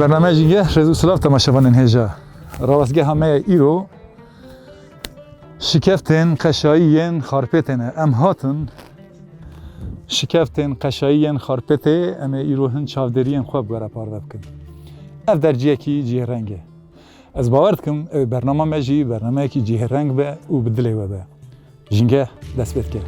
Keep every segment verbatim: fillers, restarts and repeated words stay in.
Bername Jîngeh, rêz û silav temaşevanên hêja. Rawestgeha me ye îro şikeftên qeşayî yên Xarpêtê ne. Em hatin şikeftên qeşayî yên Xarpêtê, em ê îro hin çavdêriyên xwe bi we re parve bikin. Ev der ciyekî cihêreng e. Ez bawer dikim, ew bernama me jî bernameyekî cihêreng be û bi dilê we be. Jîngeh, dest pê dike.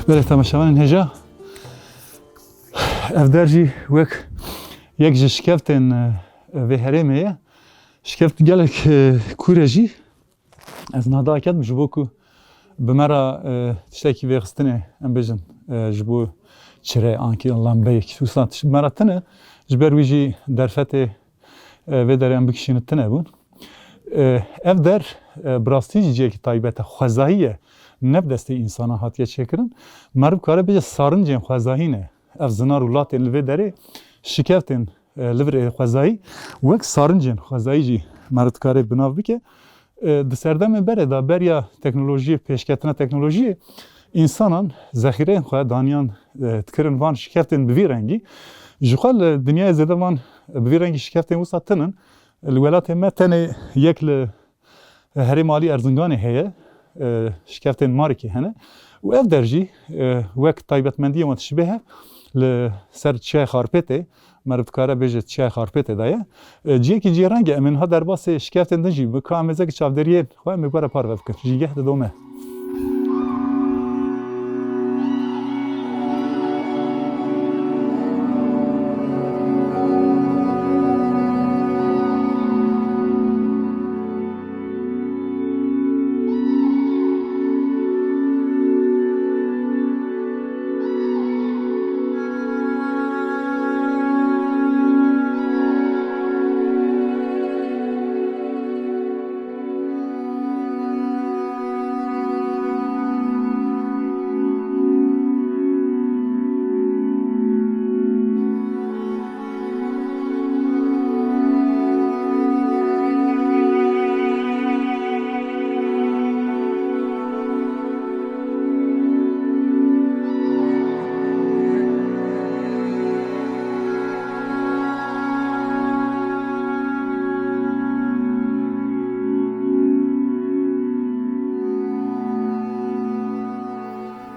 Belê temaşevanên hêja, ev der jî wek yek ji şikeftên, e, vê herêmê ye. Şikeft gelek, e, kûr e jî. Ez niha daketim ji bo ku bi me re, e, tiştekî vêxistinê, em bêjin, e, ji bo çire, ankî lambeyek, wisa tişt bi me re tune, ji ber wî jî derfetê, e, vê derê em bikişînin tune bûn. E, ev der, e, bi rastî jî cihekî taybet e, xwezayî ye. Ne bi destê însanan hatiye çêkirin. Meriv kare bêje sarincên xwezayî ne. Ev zinar û latên li vê derê şikeftên, e, li vir ê xwezayî wek sarincên xwezayî jî meriv dikare bi nav bike. E, di serdemê berê de beriya teknolojiyê, pêşketina teknolojiyê, însanan zexîreyên xwe daniyan, e, dikirin van şikeftên bi vî rengî. Ji xwe li dinyayê zêde van bi vî rengî şikeftên wisa tinin. Li welatê me tenê yek li herêma Alî Erzinganê heye, e, şikeftên Marikê hene. Û ev der jî, e, wek taybetmendiyê wan tişibê hev li ser Çiyayê Xarpêtê, meriv dikare bêje Çiyayê Xarpêtê de ye. E, ciyekî cihêreng e, em ê niha derbasê şikeftên din jî, bi ka em êzekî çavdêriyên xwe em ê bi we re parve bikin. Jîngeh didome.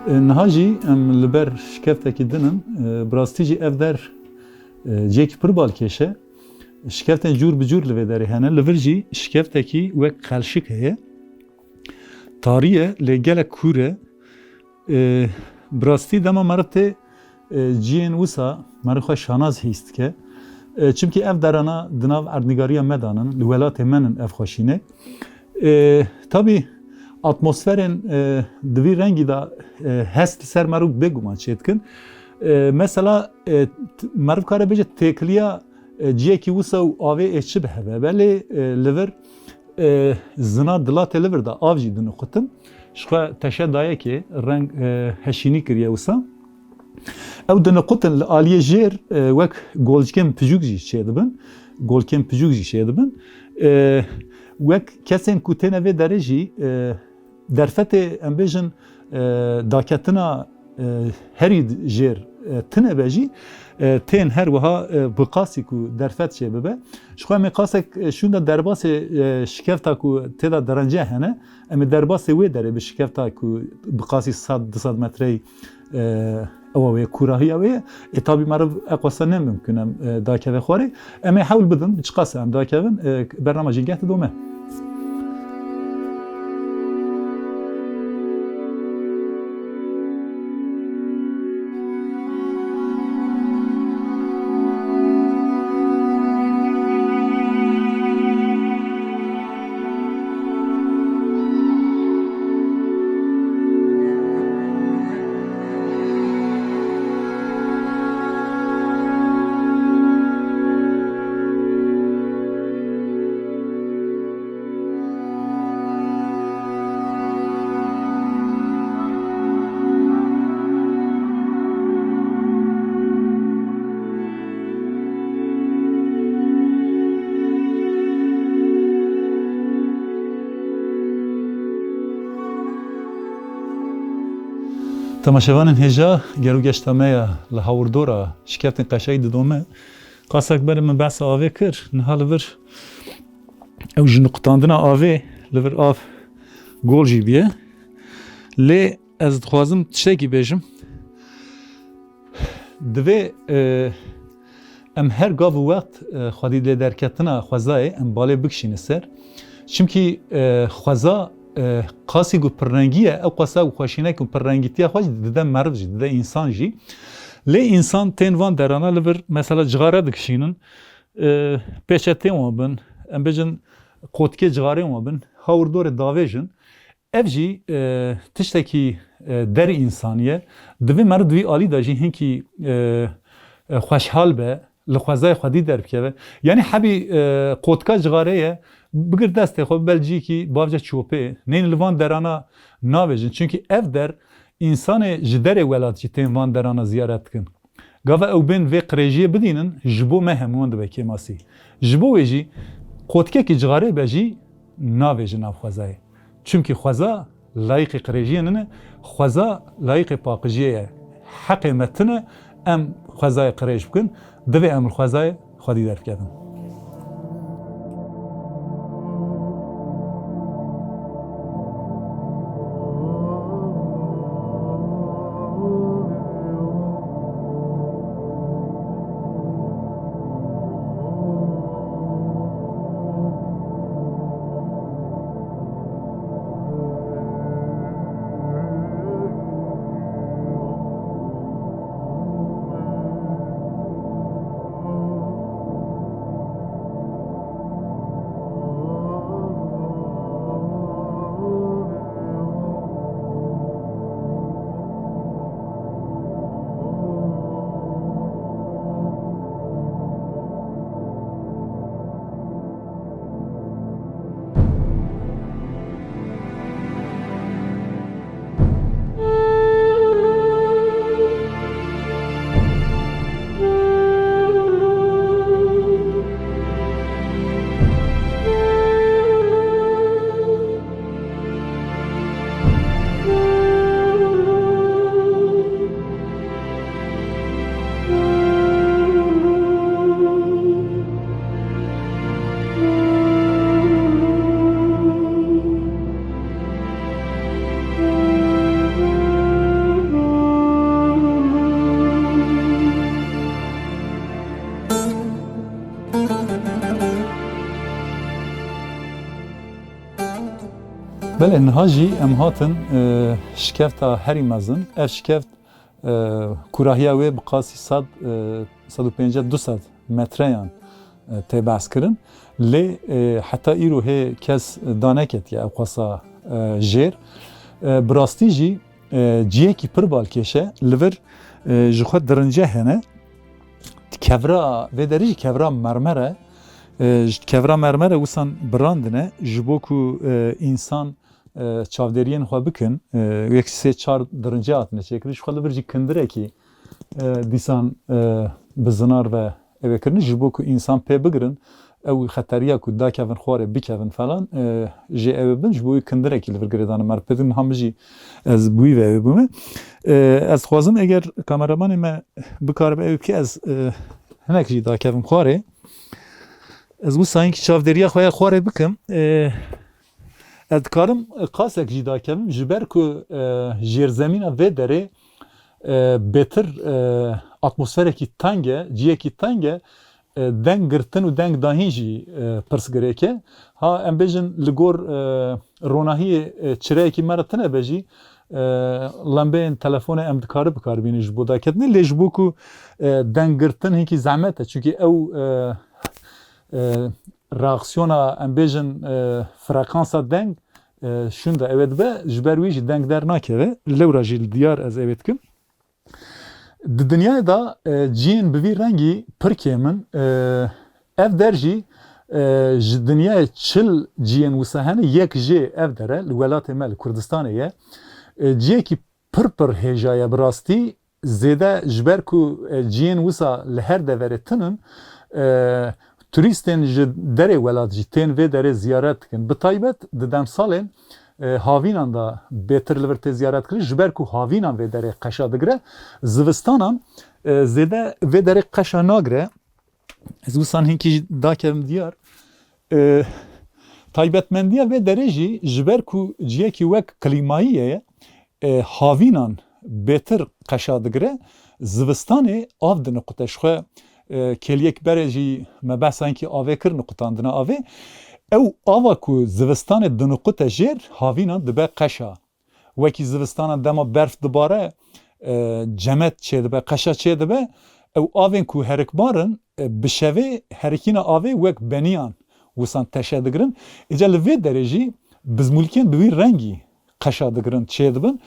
E, niha jî em li ber şikeftekî din in. E, bi rastî jî ev der, e, cihekî pir balkêş e. Şikeftên cûr bi cûr li vê derê hene. Li vir jî şikeftekî wek qelşik heye. Tarî ye, lê gelek kûr e. E, bi rastî dema meriv tê, e, ciyên wisa meriv xwe şanaz hîs dike. E, çimkî ev derana di nav erdnîgariya me de nin, li welatê me nin ev xweşînek. E, tabî atmosferên, e, di vî rengî de, e, hest li ser meriv bêguman çêdikin. E, mesela, e, t-, meriv kare bêje têkiliya, e, ciyekî wisa û avê ê çi bi hev e. Belê, e, li vir, e, zinar dilatê li vir de av jî diniqutin. Ji xwe teşe dayekê reng, e, heşînî kiriye wisa. Ew diniqutin li aliyê jêr, e, wek golcikên picûk jî çêdibin. Golkên picûk jî çêdibin. E, wek kesên ku têne vê derê jî, e, derfetê, em bêjin, e, daketina, e, herî jêr, e, tune be jî, e, tên her wiha, e, bi qasî ku derfet çêbibe. Ji xwe em ê qasek, e, şûnde derbasê, e, şikefta ku tê de derence hene, em ê derbasê wê derê bi şikefta ku bi qasî sed, du sed metreyî, e, ewa wê, kûrahiya wê ye. Ê, tabî meriv eqwasa ne mimkun em, e, dakeve xwarê. Em ê hewl bidin, çiqas em dakevin, e, bernama Jîngeh didome. Temaşevanên hêja, gel û geşta me ya li hawirdora şikeftên qeşayî didome. Qasek berê min behsa avê kir, niha li vir ew ji nuqtandina avê li vir av gol jî bûye. Lê ez dixwazim tiştekî bêjim. Divê, e, em her gav û wext, e, xwedî lê derketina xwezayê em balê bikişîne ser. Çimkî, e, xweza, e, qasî ku pirrengî ye, ew qasa ku xweşînek û pirrengîtiya xwe jî dide meriv jî, dide însan jî. Lê însan tên van derana li vir mesela cixare dikişînin, e, pêçetên wan bin, em bêjin qotkê cixarên wan bin, hawir dorê davêjin. Ev jî, e, tiştekî, e, der însanî ye. Divê meriv di vî alî de jî hinkî, e, e, xweşhal be, li xwezayê xwedî derbikeve. Yanî hebî, e, qotka cixarê ye, bigir destê xwe, bel cîkî bavce çopê. Neyne li van derana navêjin. Çimkî ev der însanê ji derê welat jî tên van derana ziyaret dikin. Gava ew bên vê qirêjiyê bidînin, ji bo me hemûyan dibe kêmasî. Ji bo wê jî qotkekî cixarê be jî navêjin nav xwezayê. Çimkî xweza layîqê qirêjiyê nine, xweza layîqê paqijiyê ye. Heqê me tune em xwezayê qirêj bikin, divê em li xwezayê xwedî derkevin. Belê, niha jî em hatin, e, şikefta herî mezin. Ev şikeft, e, kûrahiya wê bi qasî sed, e, sed û pêncî du sed metreyan, e, tê behs kirin. Lê, e, heta îro hê kes daneketiye ew qasa, e, jêr. E, bi rastî jî, e, cihekî pir balkêş e. Li vir, e, ji xwe dirince hene. Kevra vê derî jî kevra mermer e. E, ji kevra mermer e wisan birandine ji bo ku, e, însan, e, çavdêriyên xwe bikin. E, yek sê çar dirince hatine çêkirin. Ji xwe li vir jî kindirekî, e, dîsan, e, bi zinar ve ew ê kirin ji bo ku însan pê bigirin. Ew xeteriya ku dakevin xwarê bikevin falan, e, jê ew ê bin, ji bo wî kindirekî li vir girêdane. Mer pê din niha min jî ez bi wî ve ew ê bûme. E, ez dixwazim eger kameramanê me bikaribe ew bike, ez, e, hinek jî dakevim xwarê. Ez wisa hinkî çavdêriya xwe ya xwarê bikim. E, ez dikarim, e, qasek jî dakevim, ji ber ku, e, jêrzemîna vê derê, e, bêtir, e, atmosferekî teng e, ciyekî teng e, e, deng girtin û deng dahîn jî, e, pirs girêk e. Ha, em bêjin li gor, e, ronahiyê, e, çireyekî me re tune be jî, e, lembeyên telefonê em dikare bikar bînin ji bo daketinê. Lê ji bo ku, e, deng girtin hinkî zehmet e. Çunkî ew, e, e, reaksiyona, em bêjin, e, frekansa deng, e, şûnde ew ê dibe, ji ber wî jî deng dernakeve. Lewra jî li diyar ez ew ê dikim. Di dinyayê de, e, ciyên bi vî rengî pir kêm in. E, ev der jî, e, ji dinyayê çil ciyên wisa hene, yek jê ev der e, li welatê me, li Kurdistanê ye. E, ciyekî pir pir hêja ye bi rastî, zêde ji ber ku, e, ciyên wisa li her deverê tinin, e, turîstên ji derê welat jî tên vê derê ziyaret dikin. Bi taybet di demsalên, e, havînan de bêtir li vir tê ziyaret kirin, ji ber ku havînan vê derê qeşa digire, zivistanan, e, zêde vê derê qeşa nagire. Ez wisan hinkî jî dakevim diyar. E, taybetmendiya vê derê jî ji ber ku ciyekî wek klîmayî ye, e, havînan bêtir qeşa digire, zivistanê av diniqute. Ji xwe, e, kêliyek berê jî me behsa hinkî avê kir, niqutandina avê. Ew ava ku zivistanê diniqute jêr, havînan dibe qeşa. Wekî zivistana dema berf dibare, e, cemet çêdibe, qeşa çêdibe. Ew avên ku herikbar in, e, bi şevê herikîna avê wek beniyan wisan teşe digirin. Îca li vê derê jî bizmûlkên bi wî rengî qeşa digirin, çêdibin.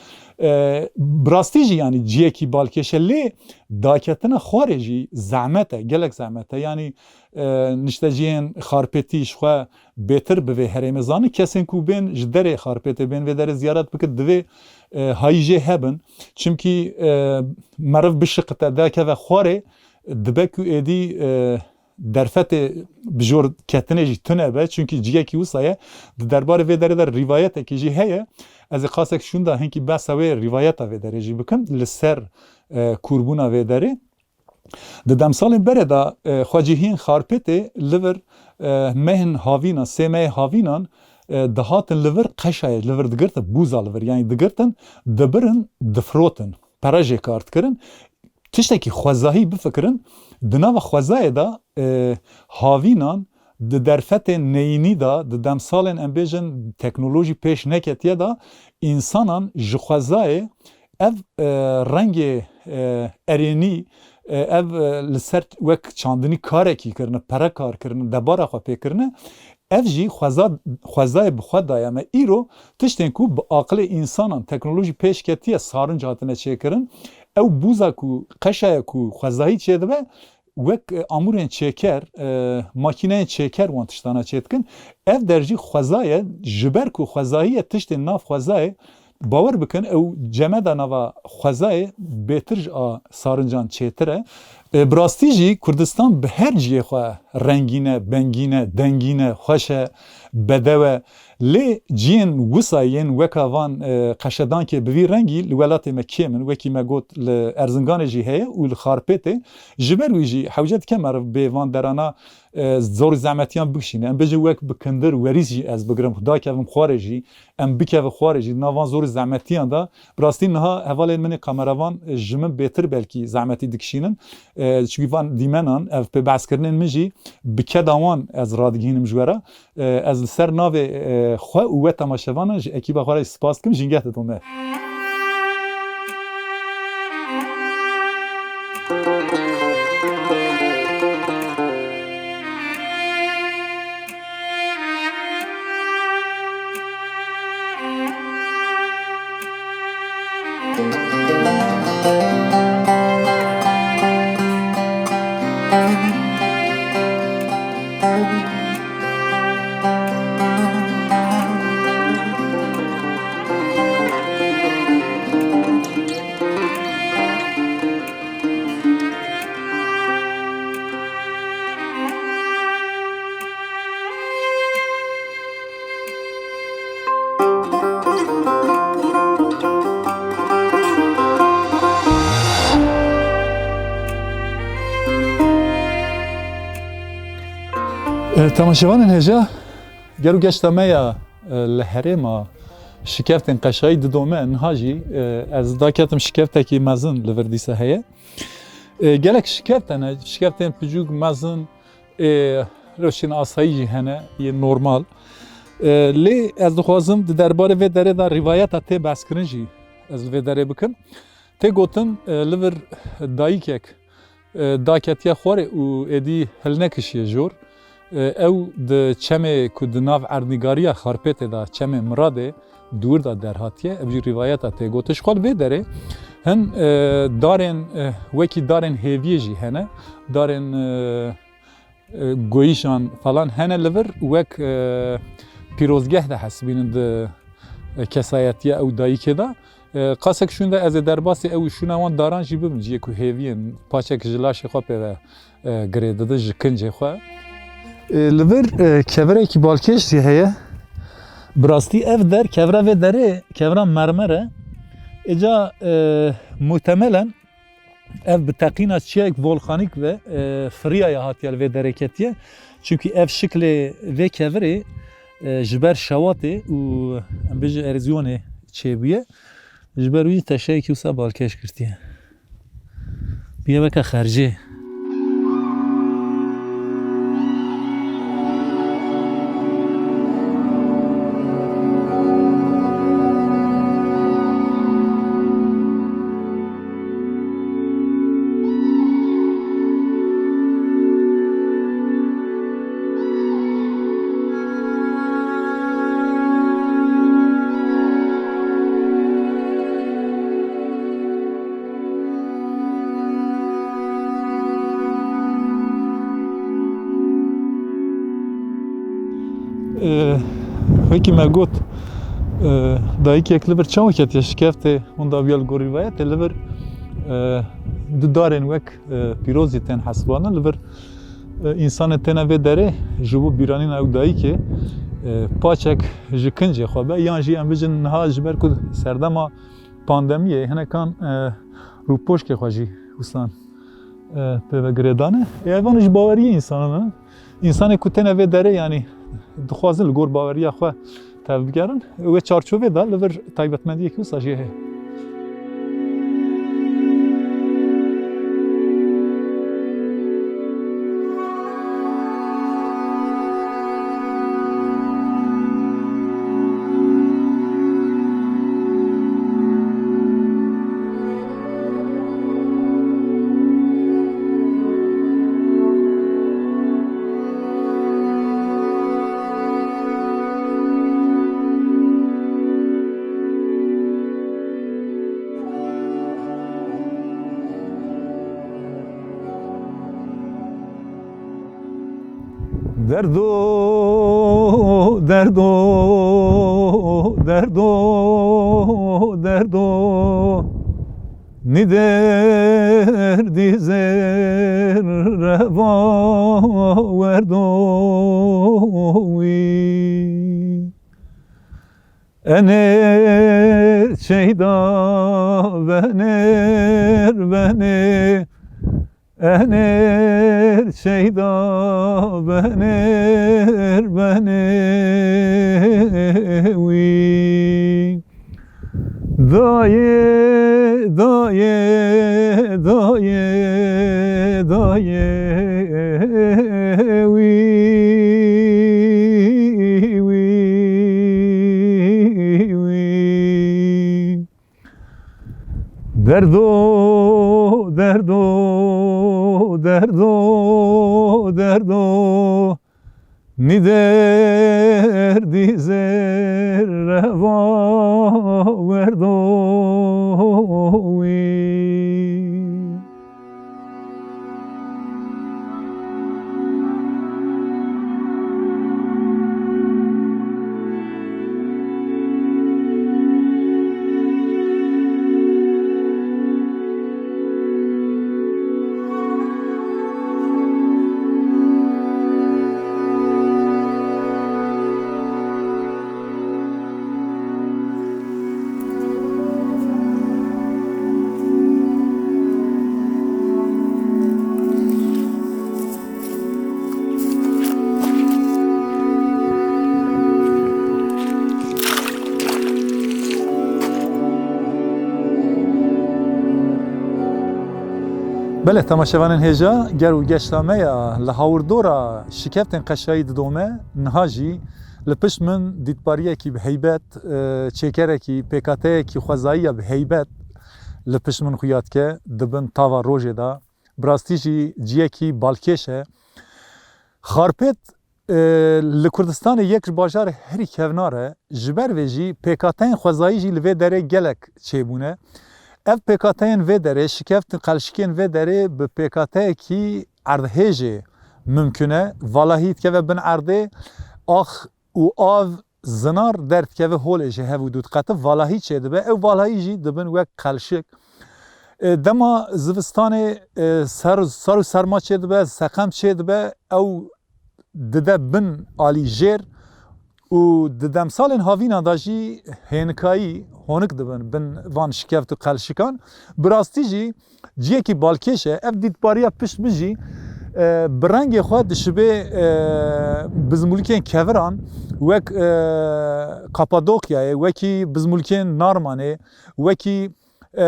E, bi rastî jî, yanî, ciyekî balkêş e, lê daketina xwarê jî zehmet e, gelek zehmet e. Yanî, e, nişteciyên Xarpêtî ji xwe bêtir bi vê herêmê zanin. Kesên ku bên ji derê Xarpêtê bên vê derê ziyaret bikin, divê, e, hayî jê hebin. Çimkî, e, meriv bişiqite, derkeve xwarê, dibe ku êdî, e, derfetê bi jor ketinê jî tune be, çunkî ciyekî wisa ye. Di derbarê vê derê de rîvayetekî jî heye. Ez ê qasek şûnda hinkî behsa wê rîvayeta vê derê jî bikim li ser, e, kûrbûna vê derê. Di demsalên berê de, e, xwecihiyên Xarpêtê li vir, e, mehên havînan, sê mehê havînan, e, dihatin li vir qeşayê, li vir digirtin, bûza li vir, yanî digirtin, dibirin, difirotin. Pere jê kar dikirin. Tiştekî xwezahî bifikirin, di nava xwezayê de, e, havînan di derfetên neyînî de, di demsalên, em bêjin, teknolojî pêş neketiye de, însanan ji xwezayê ev, e, rengê, e, erênî, e, ev, e, li ser wek çandinî karekî kirine, pere kar kirine, debara xwe pê kirine, ev jî xweza, xwezayê bi xwe daye me. Îro tiştên ku bi aqilê însanan, teknolojî pêş ketiye, sarinc hatine çêkirin. Ew bûza ku, qeşaya ku xwezayî çêdibe, wek, e, amûrên çêker, e, makîneyên çêker wan tiştana çêdikin. Ev der jî xweza ye, ji ber ku xwezayî ye, tiştên nav xwezayê, bawer bikin, ew cemeda nava xwezayê bêtir ji a sarincan çêtir e. E, bi rastî jî Kurdistan bi her cihê xwe rengîn e, bengîn e, dengîn e, xweş e, bedew e. Lê cihên wisa yên weka van, e, qeşedankê bi vî rengî li welatê me kêm in. Wekî me got, li Erzinganê jî heye û li Xarpêtê. Ji ber wî jî hewce dike meriv bê van derana, e, zor û zehmetiyan bikişîne. Em bêjin wek bi kindir werîs jî ez bigirim, dakevim xwarê jî, em bikevin xwarê jî, di nav van zor û zehmetiyan de. Bi rastî niha hevalên min ê kameravan, e, ji min bêtir belkî zehmetî dikişînin. E, çunkî van dîmenan, ev pê behskirinên min jî bi keda wan ez radigihînim ji we re. E, ez li ser navê, e, xwe û we temaşevanan ji ekîba xwe re jî spas dikim, jîngeh didome. E, temaşevanên hêja, gel û geşta me ya, e, li herêma şikeftên qeşayî didome, niha jî, e, ez daketim şikeftekî mezin li vir dîsa heye. E, gelek şikeft hene, şikeftên piçûk, mezin, ê rewşên asayî jî hene, yê normal. E, lê ez dixwazim di derbarê vê derê de rîvayeta tê behskirin jî ez li vê derê bikim. Tê gotin, e, li vir dayikek, e, daketiye xwarê û êdî hilnekişiye jor. E, ew di çemê ku di nav erdnîgariya Xarpêtê de, çemê Miradê, dûr de derhatiye. Ev jî rîvayeta tê gotin. Ji xwe li vê derê hin, e, darên, e, wekî darên hêviyê jî hene. Darên, e, e, goyîşan falan hene li vir wek, e, pîrozgeh de hesibînin di, e, kesayetiya ew dayikê de. E, qasek şûn de ez ê derbasî ew şûna wan daran jî bibim, ciyê ku hêviyên paçek ji laşê xwe pê ve, e, girê didin ji kincê xwe. E, li vir, e, kevirekî balkêş jî heye. Bi rastî ev der, kevra vê derê, kevra mermer e. Êca, e, muhtemelen ev bi teqîna çiyayek volkanîk ve, e, firiyaya hatiye li vê derê ketiye. Çimkî ev şiklê vê kevirê, e, ji ber şewatê û, em bêjin, erozyonê çêbûye. Ji ber wî teşeyekî wisa balkêş girtiye. Bûye weke xercê. Ee, wekî me got, e, dayikek li vir çawa ketiye şikeftê, hûn da bûye li gorî vaya, tê li vir, e, du darên wek, e, pîroz jî tên hesibandin. Li vir, e, însanê têne vê derê ji bo bîranîna ew dayikê, e, paçek ji kincê xwe be, yan jî em bijin niha ji ber ku serdema pandemiyê hinekan, e, rûpoşkê xwe jî wisa, e, pê ve girêdane. Ê, evan ji baweriyê însanan e. Însanê ku têne vê derê, yanî dixwazin li gor baweriya xwe tevbigerin, wê çarçovê de li vir taybetmendiyekî wisa jî heye. Derdo, derdo, derdo, derdo. Nî derdî zêr reva werdo wî. Enêr çeyda venêr venê. Enêr çeyda benêr benê wî. Dayê, dayê, dayê, dayê wî, wî, wî. Derdo, derdo, derdo, derdo. Nî derdî zêr reva werdo wî. Belê, temaşevanên hêja, ger û geşta me ya li hawirdora şikeftên qeşayî didome, niha jî li pişt min dîtbariyekî bi heybet, e, çêkerekî, pêkateyekî xwezayî ya bi heybet li pişt min xuya dike, di bin tava rojê de. Bi rastî jî ciyekî balkêş e. Xarpêt, e, li Kurdistanê yek ji bajarê herî kevnar e. Ji ber vê jî pêkateyên xwezayî jî li vê derê gelek çêbûne. Ev pêkateyên vê derê, şikeftin qelşikên vê derê bi pêkateyekî erdhêjê mimkun e. Valahî dikeve bin erdê, ax û av zinar derdikeve holê ji hev û dû diqete, valahî çêdibe. Ew valahî jî dibin wek qelşik. E, dema zivistanê, e, ser, sar û serma çêdibe, seqem çêdibe, ew dide bin alî jêr, Û di demsalên havîna de jî hênikayî honik dibin bin van şikeft û qelşikan. Bi rastî jî ciyekî balkêş e. Ev dîtbariya pişt min jî, e, bi rengê xwe dişibê, e, bizmûlikên keviran wek, e, Kapadokyayê, wekî bizmûlikên Narmanê, wekî, e,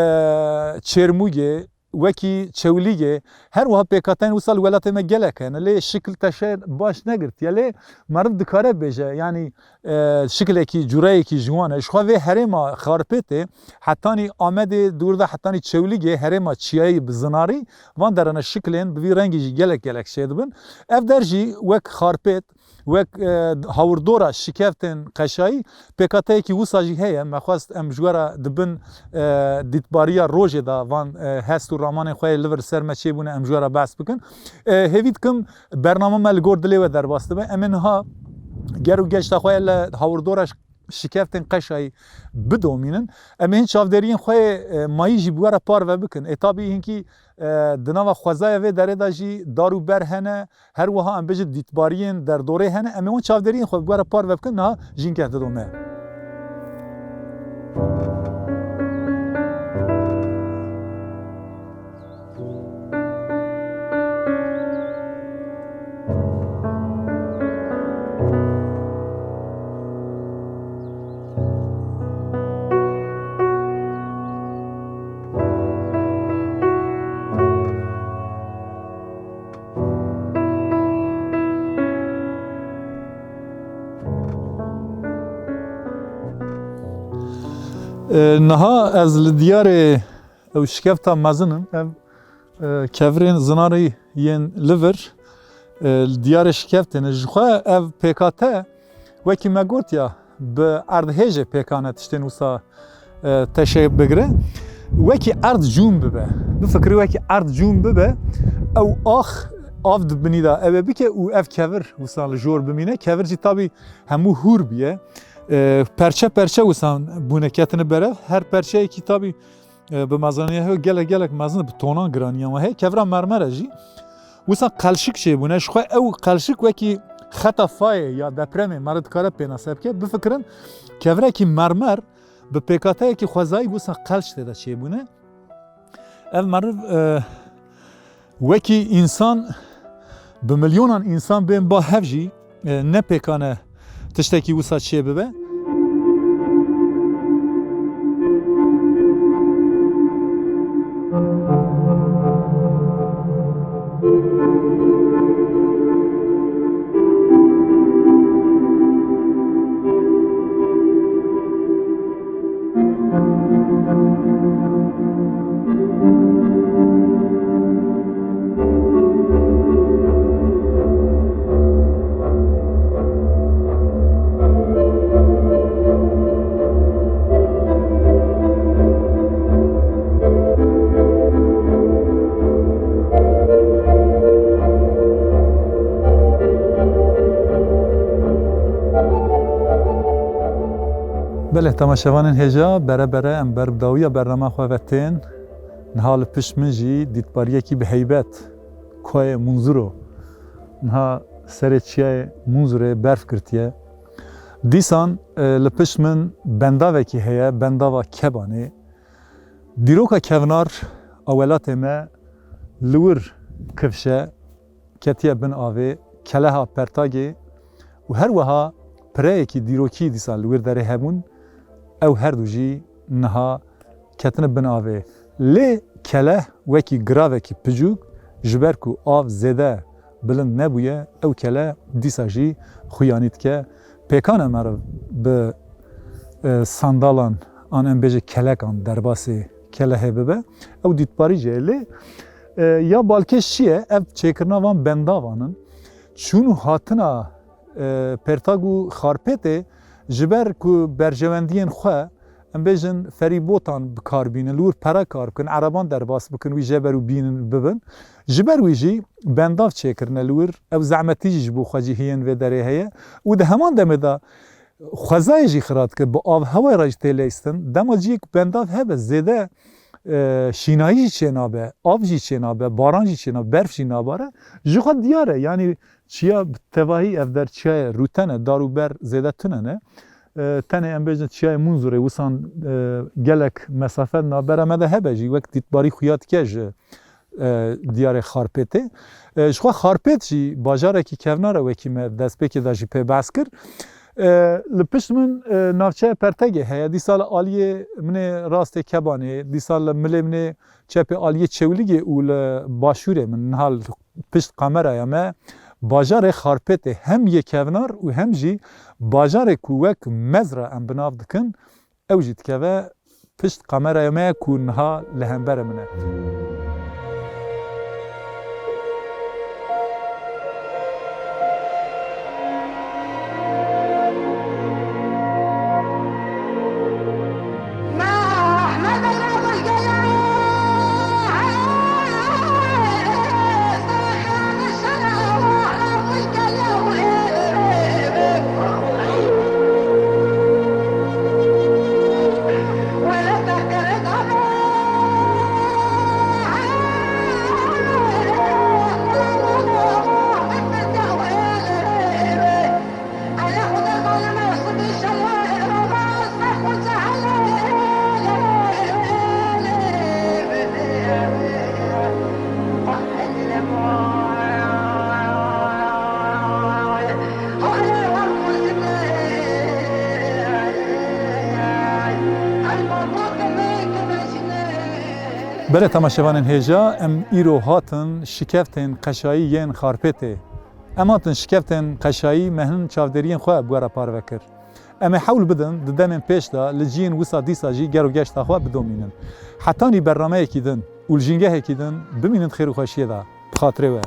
Çêrmûgê, wekî Çewlîgê, her wiha pêkhateyên wisa li welatê me gelek hene, lê şikil teşe baş negirtiye. Lê meriv dikare bêje, yanî, e, şikilekî, cûreyekî ji wan e. Ji xwe vê herêma Xarpêtê hetanî Amedê, dûr de hetanî Çewlîgê, herêma çiyayî bi zinarî, van derene şikilên bi vî rengî jî gelek gelek çêdibin. Ev der jî wek Xarpêt, wek, e, hawirdora şikeftên qeşayî, pêkhateyekî wisa jî heye. Me xwest em ji we re di bin, e, dîtbariya rojê de van, e, hest û ramanên xwe yê li vir ser me çêbûne, em ji we re behs bikin. E, hêvî dikim bername me li gor dilê we derbas dibe. Em ê niha ger û geşta xwe yê li hawirdora şikeftên qeşayî bidomînin. Em ê hin çavdêriyên xwe yê, e, mayî jî bi we re parve bikin. Ê tabî hinkî, e, di nava xwezaya vê derê de jî dar û ber hene, her wiha em bêjin dîtbariyên derdorê hene. Em ê wan çavdêriyên xwe bi we re parve bikin, niha jînkeh didome. E, niha ez li diyarê ew şikefta mezin in, ev, e, kevirên zinarî yên li vir, e, li diyarê şikeftê ne. Ji xwe ev pêkhate, wekî me gotiya, bi erdhêjê pêkane tiştên wisa, e, teşe bigire. Wekî erd cûm bibe. Bifikirî wekî erd cûm bibe, ew ax av di binî de ew ê bike û ev kevir wisa li jor bimîne. Kevir jî tabî hemû hûr bûye. E, perçe perçe wisa bûne ketine berev. Her perçeyekî tabî, e, bi mezaniya hev gelek gelek mezin, bi tonan giraniya we heye. Kevira mermer e jî. Wisa qelşik çêbûne. Ji xwe ew qelşik wekî xeta fayê ya depremê me re dikare pênase bike. Bifikirin, kevirekî mermer bi pêkateyekî xwezayî wisa qelş tê de çêbûne. Ev meriv, e, wekî însan, bi milyonan însan bên ba hev jî, e, ne pêkan e tiştekî wisa çêbibe. Belê, temaşevanên hêja, bere bere em ber bi dawiya bernama xwe ve tên. Niha li pişt min jî dîtbariyekî bi heybet, Koyê Munzuro. Niha serê çiyayê Munzurê berf girtiye. Dîsan, e, li pişt min bendavekî heye, bendava Kebanê. Dîroka kevnar a welatê me li wir kifşe, ketiye bin avê, keleha Pertagê û her wiha pireyekî dîrokî dîsa li wir derê hebûn, ew her du jî niha ketine bin avê. Lê keleh wekî giravekî picûk, ji ber ku av zêde bilind nebûye, ew keleh dîsa jî xuyanî dike. Pêkan e meriv bi, e, sandalan an em bêje kelekan derbasê kelehê bibe. Ew dîtbarî jî ye. Lê, e, ya balkêş çi ye? Ev çêkirina van bendavan in. Çûn û hatina, e, Pertag û Xarpêtê ji ber ku berjewendiyên xwe, em bêjin, ferîbotan bi kar bînin, li wir pere kar bikin, ereban derbas bikin, wî jeber û bînin bibin. Ji ber wî jî bendav çêkirine li wir, ew zehmetî jî ji bo xwe cihiyên vê derê heye û di heman demê de xwezayê jî xira dike, bi av hewayê re jî tê leyistin. Dema ciyek bendav hebe, zêde, e, şînayî jî çênabe, av jî çênabe, baran jî çênabe, berf jî nabare, ji xwe diyar e. Yanî Çiya bi tevahî ev der çiyayê rûtene, dar û ber zêde tune ne. E, tenê em bêjin çiyayê Munzurê wisan, e, gelek mesafe navbera me de hebe jî, wek dîtbarî xuya dike ji, e, diyarê Xarpêtê. E, ji xwe Xarpêt jî bajarekî kevnar e, wekî me destpêkê de jî pê behs kir. E, li pişt min, e, navçeya Pertegê heye. Dîsa li aliyê min ê rastê Kebanê, dîsa li milê min ê çepê aliyê Çewlîgê û li başûrê min niha li pişt kameraya me bajarê Xarpêtê hem yê kevnar û hem jî bajarê ku wek Mezra em bi nav dikin, ew jî dikeve pişt kameraya me ku niha li hemberê min e. Belê temaşevanên hêja, em îro hatin şikeftên qeşayî yên Xarpêtê. Em hatin şikeftên qeşayî me hin çavdêriyên xwe bi we re parve kir. Em ê hewl bidin di demên pêş de li ciyên wisa dîsa jî ger û geşta xwe bidomînin. Hetanî bernameyekî din û li jîngehekî din bimînin di xêr û xweşiyê de. Bi xatirê we.